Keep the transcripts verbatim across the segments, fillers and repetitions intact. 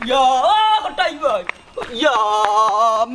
ইয়া, ও কটাই ভাই। ইয়া,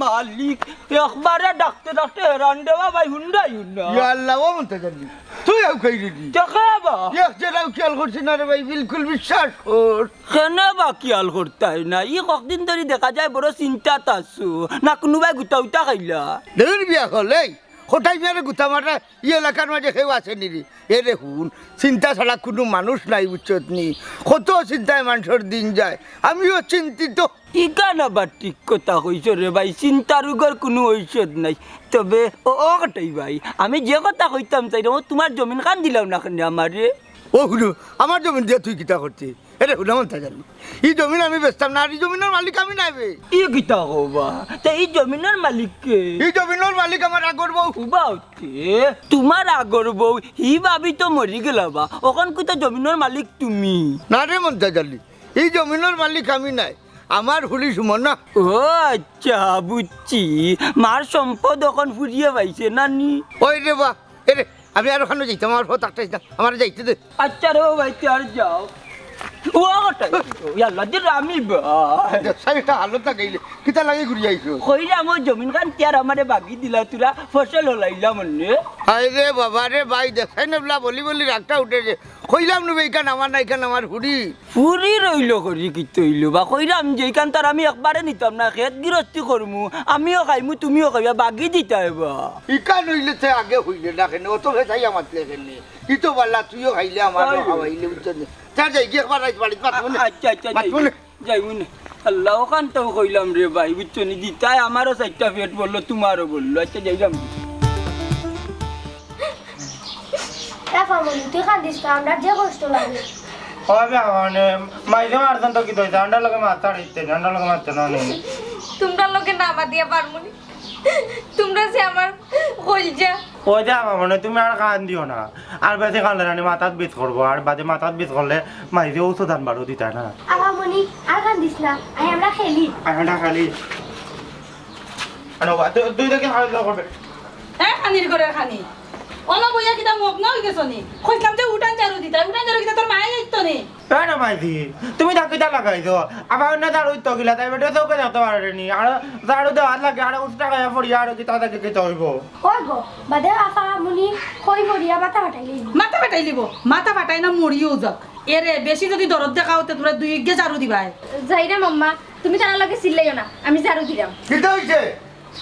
মালিক, একবারে ডাকতে ডাকতে হেরান দেওয়া ভাই, হুন্ডা হুন্ডা। ইয়া আল্লাহ, ও মন্তাজ আলী, তুই আউ খাই রেডি। দেখে বা। এক জেরাও খেয়াল করছি না রে ভাই, বিলকুল বিশ্বাস কর। কেনে বা খেয়াল করতায় না? ই কতদিন ধরি দেখা যায় বড় চিন্তাত আছো। না কুনুবায় গুতা উতা খাইলা? ধুর বিয়া হল, এই কটাই মিয়ারে গুতা মারা ই এলাকার মাঝে কেউ আছে নি রে? এ রে হুন, চিন্তা ছাড়া কুনু মানুষ নাই, বুঝছত নি? কত চিন্তায় মানষর দিন যায়, আমিও চিন্তিত। ইখান আবার ঠিক কথা কইছো রে ভাই, চিন্তা রুগর কুনু ঔষধ নাই। তবে ও, ও কটাই ভাই, আমি যে কথা কইতাম চাইরাম, ও তুমার জমিন খান দিলাও না কেনে আমারে? ও হুনো, আমার জমিন দিয়া তুই কিতা করতে? এরে হুনো মন্তাজ আলী, ই জমিন আমি বেচতাম না, আর ই জমিনর মালিক আমি নায় বে। ই কিতা কও বা? তে ই জমিনর মালিক কে? ই জমিনর মালিক আমার আগর বউ। উবা উঠে, তুমার আগর বউ, হি ভাবি তো মরি গেলা বা, অখন কুতা জমিনর মালিক তুমি? না রে মন্তাজ আলী, ই জমিনর মালিক আমি নায়, আমার ফুড়ি সুমনা। ও আচ্ছা, বুঝছি। মার সম্পদ অখন ফুরিয়ে পাইছে না নি? ওই রে বা, এরে, আমি আর অখানো যাইতাম, আমার পথ আটকাইছ না, আমারে যাইতে দে। আচ্ছা রে ভাই, তে আর যাও। ও কটাই, ইয়াল্লা, যে আমি বা। দেশাই একটা হালত লাগাইলে, কিতা লাগি ঘুরি আইছো? কইরাম ও জমিন খান তে আর আমারে বাগি দিলা, তুরা ফসল হলাইলাম অনে। হায় রে বাবা রে ভাই, দেশাই না বলা বলি বলি রাগটা উঠে যে। কইলাম নু বে, ইখান আমার না, ইখান আমার ফুড়ি। ফুড়ি রইল করি কিতা অইল বা? কইরাম যে ইখান তো আর আমি একবারে নিতাম না, খেত গিরস্তি করমু, আমিও খাইমু, তুমিও খাইবা, বাগি দিতায় বা। ইখান অইলে তে আগে অইলে না কেনে, অত ভেজাইয়া মাতলে কেনে? ই তো বালা, তুইও খাইলে আমারও অয়। খাওয়াইলে, বুঝছস নি? যা যাই গিয়া একবার রাইত বাড়িত মাতমু নে। আচ্ছা, আচ্ছা, মাতমু নে। যাইমু নে। আল্লাহ, অখান তো কইলাম রে ভাই, বুঝছো নি? দিতায় আমারও চাইরটা পেট ভরলো, তুমারও ভরলো। আচ্ছা, যাইরাম। এ ফামনি, তুই কান্দিস না, আমরার যে কষ্ট লাগে। ও বে, মানে, মাইরে মারছইন তো কিতা অইছে? আমরার লগে মাতার ইচ্ছে নাই, আমরার লগে মাততে না নি। তুমরার লগে না মাতিয়া পারমু নি। তুমরা যে আমার কইলজা। ও যা বাবা, মানে, তুমি আর কান্দিও না। আর বেশি কান্দলে নি মাথাত বিষ করবো, আর বাদে মাথাত বিষ করলে মাইরে ঔষধ আনবারও দিতায় না। আ ফামনি, আর কান্দিস না, আয় আমরা খেলি। আয় আমরা খেলি। আনো বা, তুই, তুই দেখি হাল করবে। এ খানির ঘরের খানি। অনো বইয়া কিতা মগ্ন অই গেছো নি? কইছলাম যে উঠান ঝাড়ু দিতায়, উঠান ঝাড়ু দিতায় তোর মায়ে যাইতো নি। এ না মাইজি, তুমি তা কিতা লাগাইছো? আবার অন্য ঝাড়ু দিতো গিলা, তাই বেটা চউখে দেখতে পারে নি। আর ঝাড়ু দেওয়ার লাগে, আর উষ্টা গায়া পড়িয়া আর কিতা দেখি কিতা অইবো? ওই গো, বাদে আ ফামনি কই পড়িয়া মাথা ফাটাইলিবো। মাথা ফাটাইলিবো? মাথা ফাটাই না মরিও যাক। এরে, বেশি যদি দরদ দেখাও, তে তুমরা দুইওগিয়ে ঝাড়ু দিবায়। যাইরাম আম্মা, তুমি তারার লগে চিল্লাইও না, আমি ঝাড়ু দিরাম। কিতা অইছে?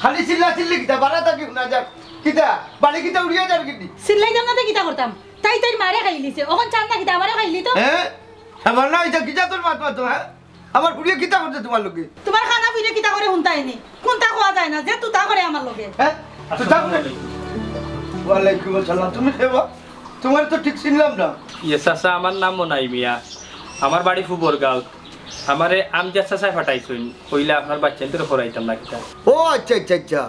খালি চিল্লা চিল্লি কিতা? বারা থাকি হুনা যার। কিতা? বাড়ি কিতা উড়িয়া যার কিতা? চিল্লাইতাম না তে কিতা করতাম? তাই তাইর মারে খাইলিছে, অখন চান না কিতা আমারে খাইলিতো? হ্যাঁ? আমার না অইছে কিতা তোর মাত মাতো, হ্যাঁ? আমার ফুড়িয়ে কিতা করছে তুমার লগে? তুমার খানা ফুড়িয়ে কিতা করে হুনতায় নি? কুন্তা কওয়া যায় না, যে তুতা করে আমার লগে। হ্যাঁ? তুতা করে? ওয়ালাইকুম আসসালাম। তুমি কে বা? তুমারে তো ঠিক চিনলাম না। ইয়ে চাচা, আমার নাম মনাই মিয়া, আমার বাড়ি ফুবরগাঁও। আমারে আমজাদ চাচায় ফাটাইছইন, কইলা আপনার বাইচ্চাইন্তরে পড়াইতাম না কিতা। ও আচ্ছা, আচ্ছা, আচ্ছা।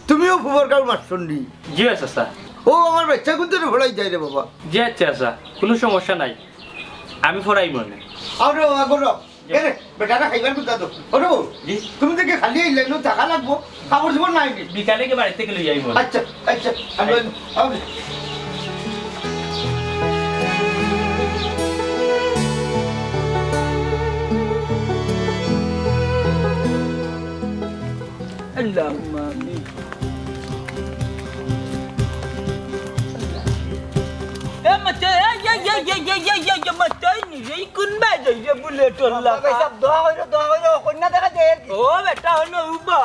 তুমিও ফুবরগাঁওর মাস্টর নি? জি চাচা। ও, আমার বাইচ্চাইন্তরে পড়াইতায় রে বাবা। জি আচ্ছা চাচা, কুনু সমস্যা নাই, আমি পড়াইমু নে। আরে বাবা, করো। এরে, বেটারা খাইবার কুন্তা তো। ওরে, জি। তুমি দেখি খালি আইলায়, নু টাকা লাগবো, কাপড় চোপড় নাই নি? বিকালে গিয়া বাড়ি থাকি লইয়া আইমু। আচ্ছা, আচ্ছা, আমি, আমি। আল্লাহুম্মা আমিন। এ মাতে, এই, এই, মাতে, এই নি রে, ই কুনবায় যাইরে বুলেটর লাগা? ভাই সাহেব, দোয়া কইরো, দোয়া কইরো, কইন্যা দেখা যায় আর কি। ও বেটা, অনো উবা,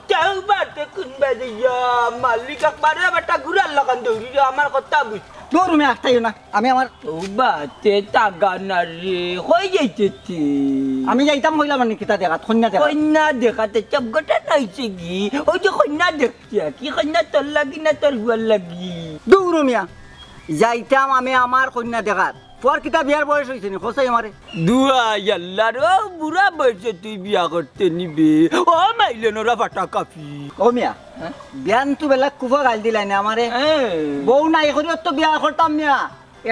তে উবা, তে কুনবায় যাইয়া, মালিক একবারে বেটা ঘুরার লাখান দৌড়ি রে, আমার কথা বুঝ। দৌড়, তুমি আটকাইও না। আমি আমার তওবা, তে তাগা না রে, কই যাইতে তে? আমি যাইতাম কইলাম মানে কিতা দেখাত, কইন্যা দেখাত। কইন্যা দেখাত, সব ঘটনা অইছে কি? ওই যে কইন্যা দেখতে, কি কইন্যা তোর লাগি না তোর ফুয়ার লাগি? দৌড় মিয়া, যাইতাম আমি আমার কইন্যা দেখাত। ফুয়ার কিতা বিয়ার বয়স অইছে নি, কও চাই আমারে? দুয়াই আল্লার, ও বুড়া বয়সে তুই বিয়া করতে নিবে? ও মাইলে নরা ফাটা কাফি। ও মিয়া, হ্যাঁ? বিয়ান তো বেলা কুফা গাইল দিলাই না আমারে। হ্যাঁ। বউ নাই করিও তো বিয়া করতাম মিয়া।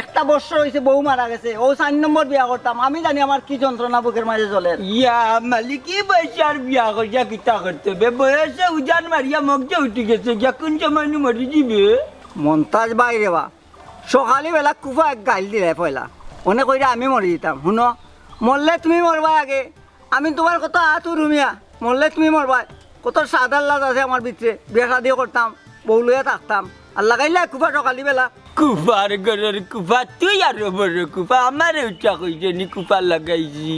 একটা বছর অইছে বউ মারা গেছে, অউ চাইর নম্বর বিয়া করতাম, আমি জানি আমার কি যন্ত্রণা বুকের মাঝে জ্বলের। ইয়া মালিক, ই বয়সে আর বিয়া করিয়া কিতা করতে বে? বয়সে উজান মারিয়া মগজে উঠি গেছে, গিয়া কুন সময় নু মরি যিবে। মন্তাজ ভাই রে বা, সকালে বেলা কুফা এক গাইল দিলে পয়লা, অনে কইরা আমি মরি যিতাম। হুনো, মরলে তুমি মরবায় আগে, আমি তুমার কত আত উরুমিয়া, মরলে তুমি মরবায়। কত সাদার লাজ আছে আমার ভিতরে, বিয়া শাদি করতাম, বউ লইয়া থাকতাম, আর লাগাইলা কুফা সকালি বেলা। কুফার ঘরর কুফা, তুই আরো বড় কুফা, আমারে উঠা কইছে নি কুফা লাগাইছি।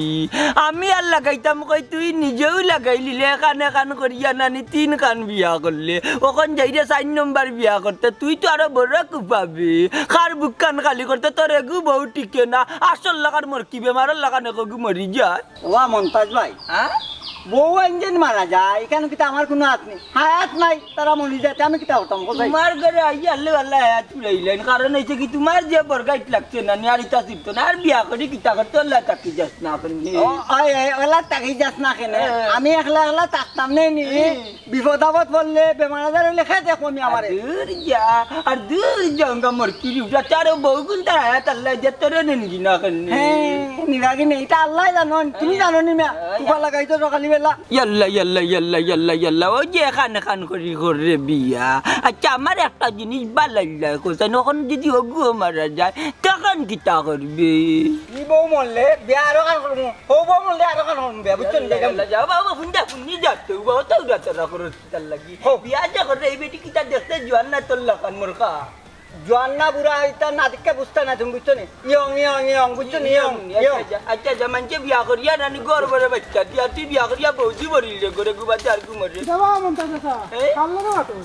আমি আর লাগাইতাম কই, তুই নিজেউ লাগাইলিলে, এখান এখান করিয়া নানি তিন খান বিয়া করলে, অখন যাইরে চাইর নম্বর বিয়া করতে, তুই তো আরো বড় কুফা বে। কার বুকখান খালি করতে তোর এগু বউ টিকে না, আসল লাখান মরকি বেমারর লাখান একগু মরি যায়। ওয়া মন্তাজ ভাই, হ্যাঁ? বউ আইনজেন মারা যায়, ইখান কিতা আমার কুনু আত নাই? হায়াত নাই, তারা মরি যায়, তে আমি কিতা করতাম, কও ভাই? তুমার ঘরো আইয়া আল্লাহ আল্লাহ হায়াত ফুরাইলাইন, কারণ অইছে কি, তুমার যে বরগাইত লাগছে না, নিয়ারিতা ছিটতো না, আর বিয়া করি কিতা করতে, আল্লাহ তাকি যাস না আপনি। ও, ওই, ওই, ওলা তাকি যাস না কেনে? হ্যাঁ। আমি একলা একলা থাকতাম নে নি। হ্যাঁ। বিপদ আপদ পড়লে, বেমার আজার অইলে কে দেখবো মি আমারে? আর দূর যা, আর দূর যা, উঙ্গা মরকিরি উঠা, তারও বউগুন তার হায়াত আল্লাহ যে তোরে নেন কি না কেনে? হ্যাঁ, নিরাগি নেই, ইটা আল্লাহ জানইন, তুমি জানো নি মিয়া? হ্যাঁ। কুফা লাগাইছো সকালি বেলা। ইয়াল্লা, ইয়াল্লা, ইয়াল্লা, ইয়াল্লা, ইয়াল্লা, ওই যে এখান এখান করি করে বিয়া। আচ্ছা, আমার একটা জিনিস বালাইলা, কোথায় অখন যদি অগুও মারা যায়, তখন কিতা করবে? ই বউ মরলে বিয়া আরো খান করমু, হউ বউ মরলে আরো খান করমু বিয়া, বুঝছো নি? ইয়াল্লা, ইয়াল্লা, যাও বাবা, হুন্দা হুন্দি যাচ্ছে, বাবা, তো উড়াতে না করো। তার লাগি। হো। বিয়া যে করে, এই বেটি কিতা দেখতে জোয়ান না তোর লাখান মূর্খা? জোয়ান না বুড়া, ইতা না দেখে বুঝতা না তুমি, বুঝছো নি? ইয়ং, ইয়ং, ইয়ং, বুঝছো নি? Young, young, young. আচ্ছা, আচ্ছা, আচ্ছা, মানষে বিয়া করিয়া নানি ঘর বড় বাচ্চা দিয়া, তুই বিয়া করিয়া বউজি বরিল রে, ঘরে গুবাতে আর ঘুমরে। যাবা মন্তাজ চাচা, এ? কার লগে মাতো?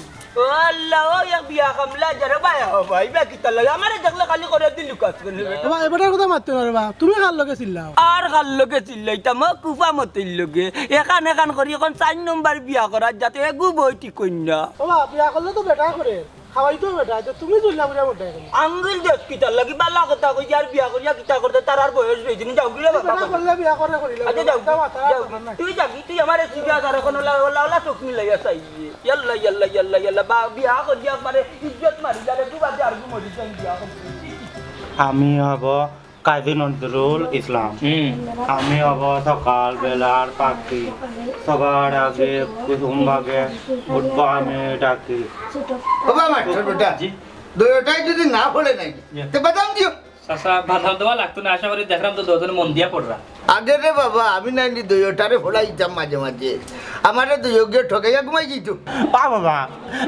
ও আল্লাহ, ও এক বিয়া কামলা, যারে ভাই, ও ভাই, বিয়া কিতা লাগে? আমারে দেখলে খালি করে দিল কাজ করে। এবার, এবারে কথা মাততে পারবা, তুমি কার লগে চিল্লাও? আর কার লগে চিল্লাইতাম, ও কুফা মতির লগে। এখান এখান করি অখন চাইর নম্বর বিয়া করার যাতে এগু বই ঠিক কইন না। ও বাবা, বিয়া করলে তো বেটা করে, খাওয়াই তো বেটা, তো তুমি চিল্লা বুড়া মোটা এখন। আঙ্গুল দেখ কিতার লাগি, বালা কথা কই, যার বিয়া করিয়া কিতা করতে, তার আর বয়স রইছে নি, যাও গিয়া বাবা। বেটা করলে বিয়া করে করিলে আচ্ছা, যাও, যাও, যাও, যাও। মাথা না। তুই যাবি, তুই আমারে চিল্লা, আর অখন ওলা, ওলা, ওলা চোখ মিলাইয়া চাই। ইয়াল্লা, ইয়াল্লা, ইয়াল্লা, ইয়াল্লা, বা, বিয়া করিয়া একবারে ইজ্জত মারি যাবে, তুই বাদে আর ঘুমো দিতে বিয়া করি। আমি হব কাজী নজরুল ইসলাম। হুম। আমি হব সকাল বেলার পাখি, সবার আগে কুসুম বাগে উঠবো আমি ডাকি। ও বাবা, ছোট বেটা, জি। দুইটাই যদি না পড়ে নাই, জি। তে বাদাম দিও। চাচা, বাদাম দেওয়া লাগতো না, আশা করি দেখলাম তো দুইজনে মন দিয়া পড়রা। আগে রে বাবা, আমি নাইনি দুইটারে ফোড়াইতাম মাঝে মাঝে। আমারে দুইও গিয়ে ঠকাইয়া ঘুমাই দিত। বা বাবা,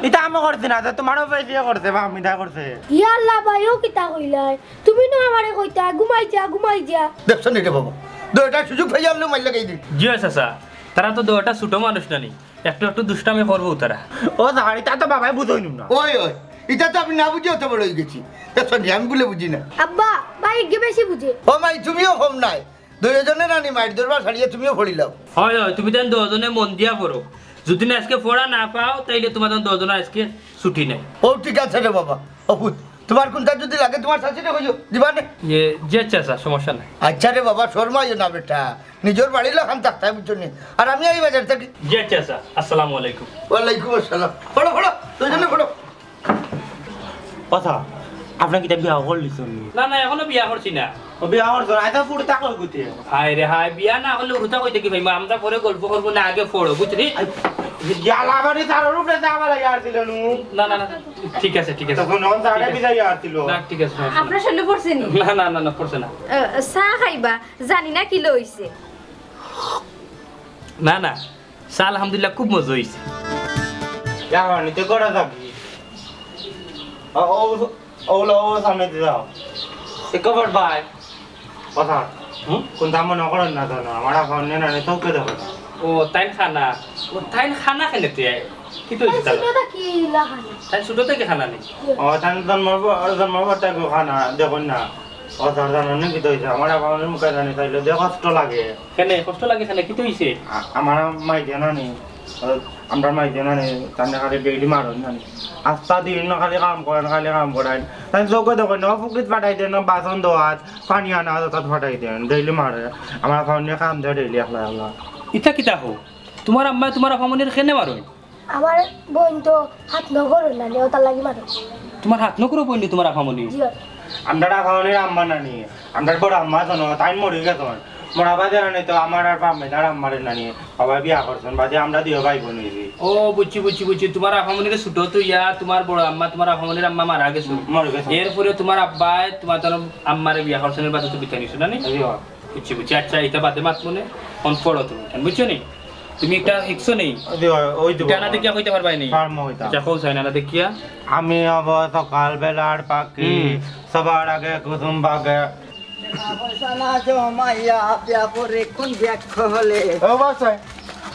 ইতা আমি করছি না, ইতা তোমারও পাইছে করছে, বা আমি ইতা করছে। ইয়া আল্লাহ ভাই, ও কিতা কইলাই? তুমি না আমারে কইতা, "ঘুমাই যা, ঘুমাই যা।" দেখছো নি রে বাবা, দুইটা সুযোগ পাইয়া আনলো মাইর লাগাই দিল। জি অয় চাচা, তারা তো দুইটা ছোট মানুষ নানি, একটু একটু দুষ্টামি করবো তারা। ও চাচা, ইতা তো বাবায় বুঝইন না। ওই, ওই, ইতা তো আমি না বুঝি অত বড় অই গেছি। দেখছো নি, আমি বুলে বুঝি না। আব্বা, ভাই এগিয়ে বেশি বুঝে। ও মাই, তুমিও কম নাই। দুইজনে নানি মাইর দরবার ছাড়িয়া তুমিও পড়িলাও। হয়, হয়, তুমি তাইন দুইজনে মন দিয়া পড়ো। যদি না আজকে পড়া না পাও, তাইলে তোমার দুইজনের আজকে ছুটি নাই। ও ঠিক আছে রে বাবা। ও পুত, তোমার কুনটা যদি লাগে, তোমার চাচিরে কইও, দিবা নে। ইয়ে, জি আচ্ছা, আচ্ছা, সমস্যা নাই। আচ্ছা রে বাবা, শরমাইও না বেটা, নিজর বাড়ির লাখান থাকতায়, বুঝছো নি? আর আমি এই বাজার থাকি। জি আচ্ছা, আচ্ছা, আসসালামু আলাইকুম। ওয়ালাইকুম আসসালাম। পড়ো, পড়ো, দুইজনে পড়ো। কথা, আপনে কিতা বিয়া করলিছইন নি? না, না, এখনো বিয়া করছি না। ও বিয়া করছো না, ইতা ফুড়িতা কই গতি? হায় রে হায়, বিয়া না করলে হুরুতা কইতে কি ভাই? আমরা পরে গল্প করবো না, আগে পড়ো, বুঝলি? আই, গিয়া লাগানি তার উপরে যাবা লাগে আর দিল নু। না, না, না, ঠিক আছে, ঠিক আছে। তখন অন তারে বিদায় আর দিল। না, ঠিক আছে, সমস্যা নাই। আপনার শরীরে পড়ছে নি? না, না, না, না, পড়ছে না। আহ, চা খাইবা, জানি না কিলা অইছে। না, না, চা আলহামদুলিল্লাহ খুব মজা অইছে। জানি তো করা যাবি। ও, ও, ওলা, ও সামনে দিয়ে যাও। এ খবর ভাই। কথা। হুম? কোনটা মনে করেন না জানো? আমার অখন নানি চউখে দেখে না। ও, তাইন কানা। ও, তাইন কানা কেনে তে? কিতা অইছে তার? ছোট থাকি কানা। তাইন ছোট থাকি কানা নি? ও, তাইন জন্মর পর, জন্মর পর থাকি কানা, দেখইন না। ও, স্যার, জানো নি কিতা অইছে? আমার অখন মুখে জানি চাইলে যে কষ্ট লাগে। কেনে? কষ্ট লাগে কেনে? কিতা অইছে? আ-, আমার মাই জানো নি? আমরার মাইজে নানি, তানে খালি ডেইলি মারইন নানি। আস্তা দিন না খালি কাম করইন, খালি কাম করইন। তাইন চউখে দেখইন না, পুকুরিত ফাটাই দেইন না, বাসন ধোয়াত, পানি আনাত, অতাত ফাটাই দেইন, ডেইলি মারে। আমার ফাউন্ডে কাম দেয় ডেইলি একলা একলা। ইতা কিতা কও? তুমার আম্মায় তুমার আফামনিরে কেনে মারইন? আমার বইন তো হাত নগর নানি, অতার লাগি মারে। তুমার হাত নগর বইন নি তুমার আফামনি? জি। আমরার আফামনির আম্মা নানি, আমরার বড় আম্মা আছইন, তাইন মরি গেছইন। মরা বাদে নানি তো আমার আর বাপ মাইনার আম্মারে নানি, বাবায় বিয়া করছইন, বাদে আমরা দুইও ভাই বইন অইছি। ও, বুঝছি, বুঝছি, বুঝছি। তুমার আফামনিরে ছোট থইয়া তুমার বড় আম্মা, তুমার আফামনির আম্মা মারা গেছইন। মরি গেছইন। এরপরে তুমার আব্বায় তুমার তান আম্মারে বিয়া করছইন, এর বাদে তো বিদায় নিছো, নানি? জি। বুঝছি, বুঝছি। আচ্ছা, ইতা বাদে মাতমু নে। অন পড়ো তুমি, বুঝছো নি? তুমি একটা শিখছো নি? ওই যে, ওই যে এটা না দেখিয়া কইতে পারবায় নি? পারমু ওইটা। আচ্ছা, কও চাই না, না দেখিয়া। আমি হব সকালবেলার পাখি, হুম। সবার আগে কুসুম বাগে। পয়সা না জমাইয়া বিয়া করে কোন ব্যাগ হলে? ও বাসায়,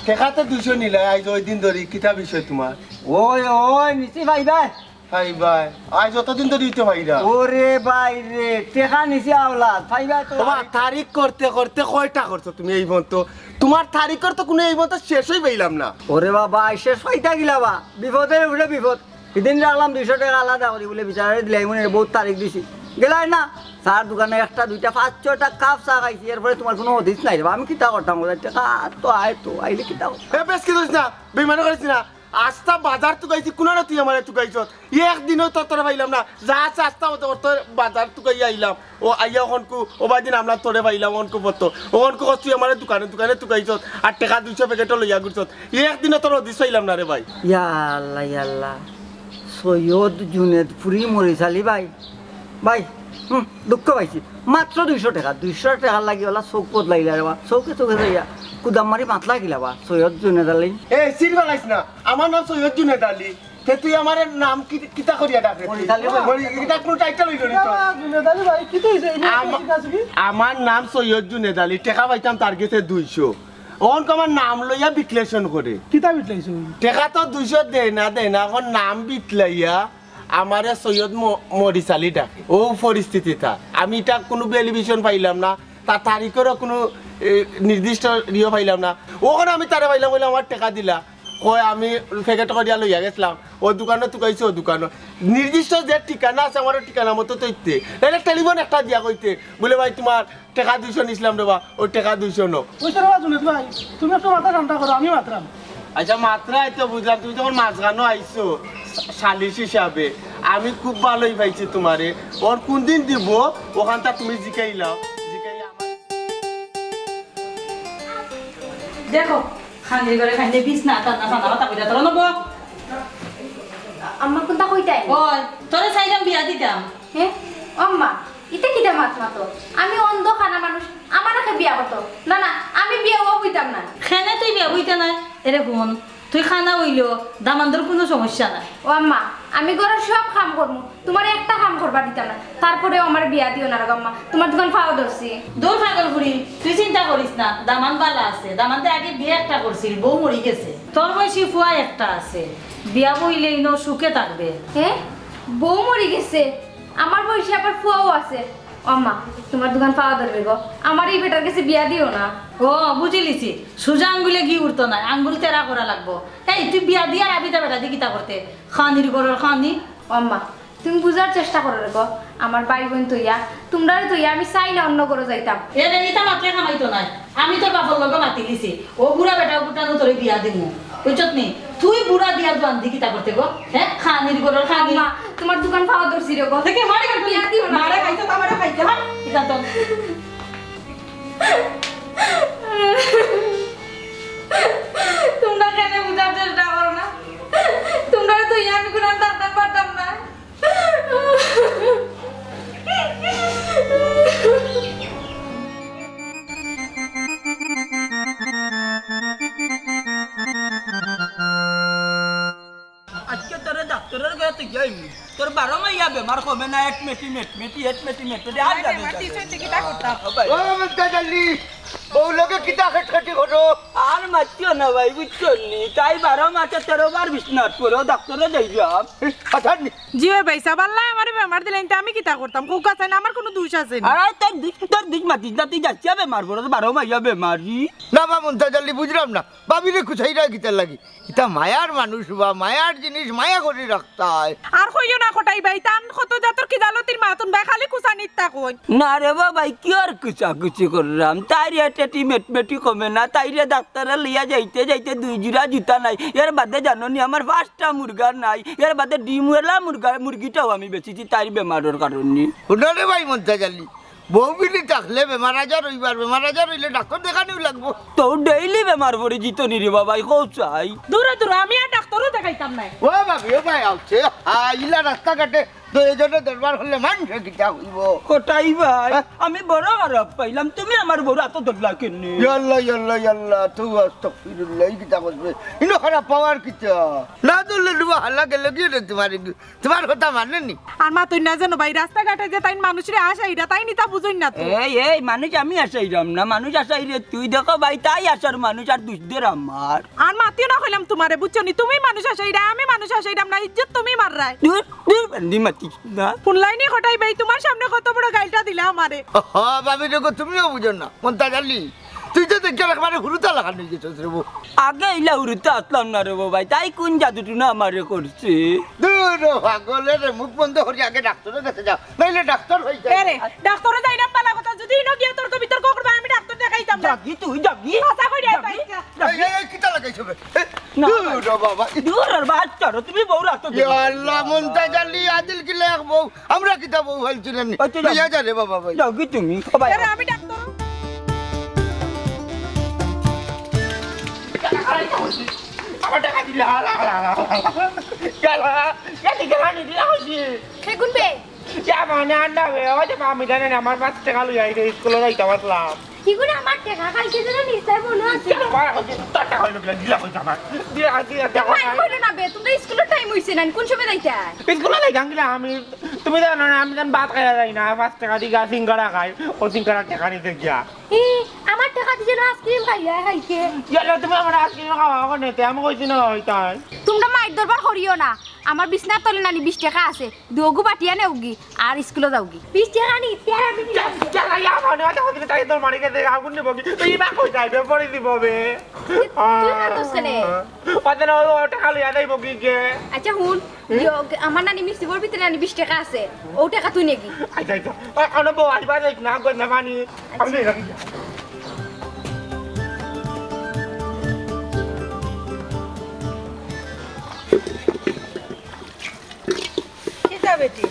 টেকা তো দুইশো নিলে, আইজ ওই দিন ধরি, কিতা বিষয় তোমার? ওই, ওই, নিছি ভাই, ভাই। ভাই, ভাই, আইজ অতদিন ধরি দিতে ভাইরা। ওরে ভাই রে, টেকা নিছি আওলাদ, ভাই, ভাই তো ওবা, তারিখ করতে করতে কয়টা করছো তুমি এই পর্যন্ত? তোমার তারিখর তো কোনো এই পর্যন্ত শেষই পাইলাম না। ওরে বাবা, শেষ পাইতা গিলা বা, বিপদের উপরে বিপদ। সেদিন রাখলাম দুইশো টেকা আলাদা করি, বলে বিচারে দিলাই মনে বহুত তারিখ দিছি। গেলাই না, চার দোকানে একটা, দুইটা, পাঁচ, ছয়টা কাপ চা খাইছি, এরপরে তোমার কোনো হদিস নাই রে বা। আমি কিতা করতাম, ওদের টেকা তো আয় তো, আইলে কিতা করতাম? এ, বেশ কি দোষ না, বেইমানি করিস না। আস্তা বাজার তুকাইছি, কুনানো তুই আমারে তুকাইছত? একদিনও তো তোরে পাইলাম না। যা আছে আস্তা অত অত বাজার তুকাই আইলাম। ও আইয়া ওখানকু, ও বাদিন আমরা তোরে পাইলাম ওখানকু পত্ত। ওখানকু কস তুই আমারে দোকানে দোকানে তুকাইছত। আর টেকা দুইশো প্যাকেটও লইয়া ঘুরছত। একদিনও তোর হদিস পাইলাম না রে ভাই। ইয়া আল্লাহ, ইয়া আল্লাহ। সৈয়দ জুনেদপুরি মরিশালি ভাই। ভাই, হুম, দুঃখ পাইছি। মাত্র দুইশো টেকা, দুইশো টেকার লাগি ওলা চোখ বদলাইলা রে বা। চোখে চোখে যাইয়া কুদাম মারি মাতলা গিলা বা, সৈয়দ জুনেদ আলী। এ, চির বালাইস না, আমার নাম সৈয়দ জুনেদ আলী। তে তুই আমার নাম কি, কিতা করিয়া ডাকে? মরিশালি ভাই। মরি-, এটা কোনো টাইটেল হইল নি তো? না, জুনেদ আলী ভাই, কি তো হইছে? এই নিয়ে আমা-, কিছু কাজ কি? আমার নাম সৈয়দ জুনেদ আলী, টেকা পাইতাম তার গেছে দুইশো। অনক আমার নাম লইয়া বিক্লেশন করে। কিতা বিক্লেশন? টেকা তো দুইশো দেয় না, দেয় না, এখন নাম বিতলাইয়া আমারে সৈয়দ ম-, মরিশালি ডাকে। ও পরিস্থিতি তার। আমি এটা কোনো ভ্যালিডেশন পাইলাম না, তার তারিখেরও কোনো, এ, নির্দিষ্ট ইয়ে পাইলাম না। ওখানে আমি তারে পাইলাম, বলে আমার টেকা দিলা, কয় আমি প্যাকেট করিয়া লইয়া গেছিলাম, ও দোকানো তুকাইছে, ও দোকানো। নির্দিষ্ট যে ঠিকানা আছে, আমার ওই ঠিকানা মতো তৈতে, নাহলে টেলিফোন একটা দিয়া কইতে, বলে ভাই তোমার টেকা দুইশো নিছিলাম রে বা, ওই টেকা দুইশো ন। ওই সরে বাজু না ভাই, তুমি একটু মাথা ঠান্ডা করো, আমি মাতরাম। আচ্ছা, মাতরাই তো বুঝলাম, তুমি তখন মাঝখানো আইছো সা-, সালিশ হিসাবে। আমি খুব ভালোই পাইছি তোমারে। ওর কোন দিন দিব, ওখানটা তুমি জিকাইলাও। জিকাই আমার দেখো, খানির ঘরে খাইলে বিষ না, তার না, খানা কথা কইরা তোরা নেবো। আম্মা, কোনটা কইতাই? ওই, তোরে চাইলাম বিয়া দিতাম। হে? ও আম্মা, ইতা কিতা মাত মাতো? আমি অন্ধ কানা মানুষ, আমারে কে বিয়া করতো? না, না, আমি বিয়া হওয়া বইতাম না। কেনে তুই বিয়া বইতে নায়? এরে হুন, তুই কানা অইলেও দামান্দর কুনু সমস্যা নাই। ও আম্মা, আমি ঘরর সব কাম করমু, তুমারে একটা কাম করবার দিতাম না, তারপরেও আমারে বিয়া দিও না রে গো আম্মা, তুমার দুখান পাও ধরছি। দূর পাগল ফুড়ি, তুই চিন্তা করিস না, দামান বালা আছে, দামান্দে আগে বিয়া একটা করছিল, বউ মরি গেছে। তোর বয়সী ফুয়া একটা আছে, বিয়া বইলে ইনো সুখে থাকবে। হে? বউ মরি গেছে? আমার বয়সী আবার ফুয়াও আছে। ও আম্মা, তুমার দুখান পাও ধরি রে গো, আমারে ই বেটার গেছে বিয়া দিও না। ও, বুঝিলিছি, সুজা আঙ্গুলে ঘি উঠতো নায়, আঙ্গুল তেরা করা লাগবো। এই, তুই বিয়া দিয়ার আবিদা বেটা দি কিতা করতে? খানির ঘরর খানি। ও আম্মা, তুমি বুঝার চেষ্টা করো রে গো, আমার ভাই বইন থইয়া, তুমরারে থইয়া আমি চাই না অন্য ঘরো যাইতাম। এ রে, ইতা মাতলে কামাইতো নায়। আমি তোর বাপর লগে মাতিলিছি, ও বুড়া বেটা গুটানো তোরে বিয়া দিমু, বুঝছত নি? তুই বুড়া দিয়া জোয়ান দি কিতা করতে গো? হে, খানির ঘরর খানি। আম্মা, তুমার দুখান পাও ধরছি রে গো। দেখে মারে খাইতে, বিয়া দিও না। মারে খাইতে, আমারে খাইতে, হা? ইতা তো। তুমরা কেনে বুঝার চেষ্টা করো না? তুমরারে থইয়া আমি কুনান থাকতাম পারতাম না। আজকে তোরে ডাক্তরর ঘরে তো গিয়া আইমু। তোর বারো মাইয়া বেমার কমে না, এটমেটি, মেটমেটি, এটমেটি, মেটমেটি, আর আমার জানে বেমার জানে। টিউশন থেকে কিতা করতাম? ও ভাই। ও মুমতাজ আলী, বউ লগে কিতা খেটখেটি করো? আর মাতিও না ভাই, বুঝছো নি? তাই বারো মাসে তেরো বার বিছনাত পড়ে, ডাক্তরে যাইলাম। আচ্ছা, নি- জি ওই ভাই সাহেব, আল্লায় আমারে বেমার দিলাইন, তে আমি কিতা করতাম? কউক্কা চাইন, আমার কুনু দুষ আছে নি? আরে তোর দুষ, তোর দুষ মাতিস না, তুই যাচ্ছিয়া বেমার পড়ো, তো বারো মাইয়া বেমারি। না বা মুমতাজ আলী, বুঝলাম না, ভাবিরে খুশাইরা কিতার লাগি? ইতা মায়ার মানুষ বা, মায়ার জিনিস মায়া করি রাখতায়। আর কইও না কটাই ভাই, তান কত জাতর কিজালতির মাতুন ভাই, খালি কুচানিত থাকইন। না রে বা ভাই, কি আর কুচাকুচি করলাম? তাইর এটমেটি মেটমেটি কমে না, তাইরে ডাক্তরে লইয়া যাইতে যাইতে দুই জোড়া জুতা নাই। এর বাদে জানো নি, আমার পাঁচটা মুরগা নাই, এর বাদে ডিমওয়ালা মুরগা, মুরগিটাও আমি বেচিছি তাইর বেমারর কারণে। হুনো রে ভাই মুমতাজ আলী, বউ বিলি থাকলে বেমার আজার অইবার, বেমার আজার অইলে ডাক্তর দেখানিউ লাগবো। তো ডেইলি বেমার পড়ি যিতো নি রে বা ভাই, কও চাই। দূরে দূরে, আমি আর ডাক্তরও দেখাইতাম নায়। ও ভাবি, ও ভাই আউছে, আ, ইলা রাস্তাঘাটে দুইজনে দরবার করলে মানষে কিতা কইবো? কটাই ভাই, হ্যাঁ? আমি বড় খারাপ পাইলাম, তুমি আমার বউর আতো ধরলা কেনে? ইয়াল্লা, ইয়াল্লা, ইয়াল্লা, তু আস্তাগফিরুল্লাহ, ই কিতা কইবে? ইনো খারাপ পাওয়ার কিতা? না ধরলে ডুবা হালা গেল গিয়ে রে তোমার, তোমার কথা মানে নি? আর মাতইন না যেন ভাই, রাস্তাঘাটে যে তাইন মানুষরে হাসাইরা, তাইন ইতা বুঝইন না তো। এই, এই, মানুষ আমি হাসাইরাম না, মানুষ হাসাইরে তুই। দেখো ভাই, তাই হাসার মানুষ আর দুষদের আমার। আর মাতিও না কইলাম তোমারে, বুঝছো নি? তুমি মানুষ হাসাইরা, আমি মানুষ হাসাইরাম না, ইজ্জত তুমি মাররায়। দূর, দূর, বান্দি মাতিস না। হুনলায় নি কটাই ভাই, তোমার সামনে কত বড় গাইলটা দিলা আমারে। হ, ভাবি দেখো, তুমিও বুঝো না, মন্তাজ আলী। তুই তো দেখি একবারে হুরুতা লাখান অই গেছস রে বউ। আগে ইলা হুরুতা আছলাম না রে বউ ভাই, তাই কোন জাদু টুনা আমারে করছে? দূর ও পাগল, এরে মুখ বন্ধ করি আগে ডাক্তারর কাছে যাও, নাইলে ডাক্তার অই যায়। এরে, ডাক্তারে যাইরাম বালা কথা, যদি ইনো গিয়া তর্ক বিতর্ক করবা, আমি ডাক্তার দেখাইতাম না। যাবি তুই, যাবি। হাছা করি যাবি? এই, এই, এই, কিতা লাগাইছো বে? এ, না। দূর ও বাবা। দূর ওর বাচ্চারও, তুমি বউর আতো ইয়া আল্লাহ, মন্তাজ আলী, আদিল কিলা এক বউ। আমরা কিতা বউ ফালছি না নি? আচ্ছা, যাও। লইয়া যা রে বাবা ভাই। যাও কি তুমি? ও ভাই। আরে আমি ডাক্তার। আমার টেকা দিলা, হালা, হালা, হালা, হালা। গেল, গেল, গেল, নি দিলা কইছি। হে কোন বে? যা মানে আন্ডা বে, ওই যে আমি জানি না, আমার পাঁচ টেকা লইয়া আইছে, স্কুলো যাইতাম আসলাম। কি করে আমার টেকা কালকে যেন নিস্তার মনে আছে? কেন মারা কইছে? তোর টেকা অইলো কিলা? দিলা কইছে আমার। দিলা, দিলা, দিলা, মাই কইলো না বে, তোমরা স্কুলের টাইম অইছে না, কোন সময় যাইতা? স্কুলে যাইতাম কিলা আমি? তুমি জানো না, আমি যেন ভাত খাইয়া যাই না, পাঁচ টেকা দি গিয়া সিঙ্গারা খাই, ও সিঙ্গারা টেকা নিতে গিয়া। ই, আমার টেকা দি যেন আইসক্রিম খাইয়া কালকে। ইয়াল্লা, তুমি আমার আইসক্রিম খাওয়া অখন নেতে, আমি কইছি না অইতাই। তোমরা মাইর দরবার করিও না, আমার বিছনার তলে নানি বিশ টেকা আছে। দুগু বাটিয়া নেওগি আর স্কুলো যাওগি। বিশ টেকা নি, তেরো মিনিট। যা, যা, যা, যা, মানে, আচ্ছা, আচ্ছা, তাই তোর মারে গেছে, আগুন নিব কি? তুই ইবা কই যাইবে, পরে দিব বে। তুই কান্দস কেনে? পাতে না, ও টেকা লইয়া যাইব কি কে? আচ্ছা, হুন, ইয়ো, আমার নানি মিষ্টি বরফিতে নানি বিশ টেকা আছে, ও টেকা তুই নেগি। আচ্ছা, আচ্ছা, আ-, আনো বউ, আইবা দেখ না, গো, না পানি। আমি আচ্ছা। নেই রাখি। কিতা বেটি?